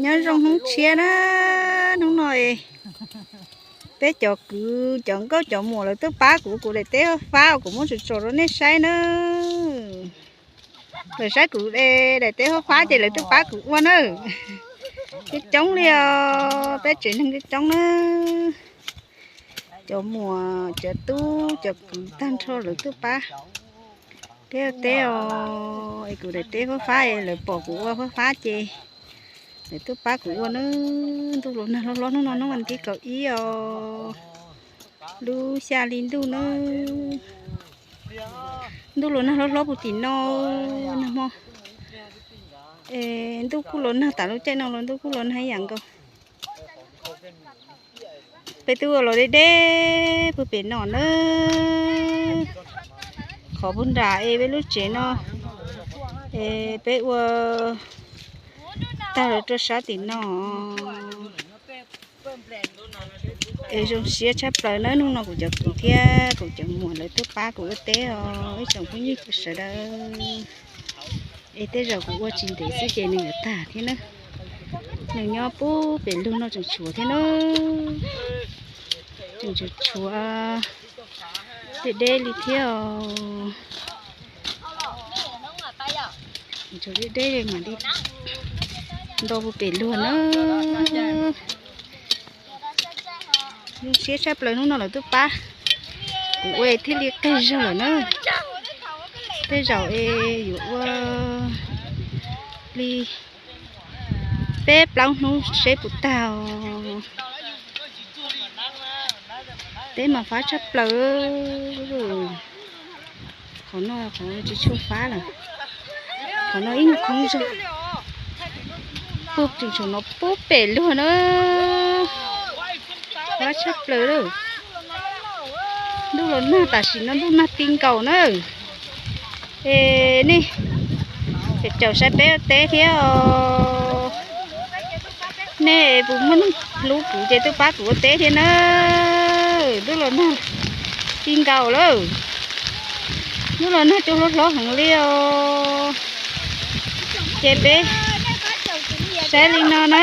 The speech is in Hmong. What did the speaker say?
Nyob zoo hnub tshiab na, hnub no peb cov kwv cov nkauj cov muam lawv tuaj pab kuv, kuv daim teb fab fab uas kuv muab tso tso rau nej saib na. Lawv saib kuv daim teb fab fab ces lawv tuaj pab kuv ua na. Coob coob li os, peb tsev neeg coob coob na. Cov muam cov tub cov kwv tag nrho lawv tuaj pab peb ua teb os. Es kuv daim teb fab fab es lawv pom kuv ua fab fab ces lawv tuaj pab kuv ua na. Ntuj los nag hlob hlob, hnub no hnub vas thib kaum ib os, lub xya hli ntuj na. Ntuj los nag hlob hlob puag tim no, nag hmo. Es ntuj kuj los nag, tas lub caij no los ntuj kuj los nag ib yam nkaus. Peb twb ua los deb deb puag pem no na. Qhov puag nram es peb lub tsev no, es peb ua tag los rau sab tim no. Es zoo siab tshaj plaws na, hnub no kuv cov kwv thiab kuv cov muam lawv tuaj pab kuv ua teb os, ib tsoom phooj ywg sawv daws. Es tej zaum kuv ua tsis ntev xwb ces nws yuav tag thiab na. Nws nyob puag pem lug no tseem tshuav thiab na. Tseem tshuav tshuav deb deb li thiab os. Tshuav deb deb li mas li nto puag pem luag na. Zoo siab tshaj plaws hnub no lawv tuaj pab kuv ua thiaj li qig zog lawm na. Tej zaum es yuav ua li peb plaub hnub seb puas tag os. Teb mas fab tshaj plaws. Qhov no qhov tsis tshua fab lawm. Qhov no ib nyuag qhoob zog. Puag tseem tshuav no puag pem luag na. Fab tshaj plaws lawm. Ntuj los nag, tam sim no ntuj nag ti nkaus na. Es nej caum saib peb ua teb thiab os. Nej puas muaj neeg hlub kuv ces tuaj pab kuv ua teb thiab na. Ntuj los nag ti nkaus lawm. Ntuj los nag cua hlob hlob heev li os. Ces peb saib li no na.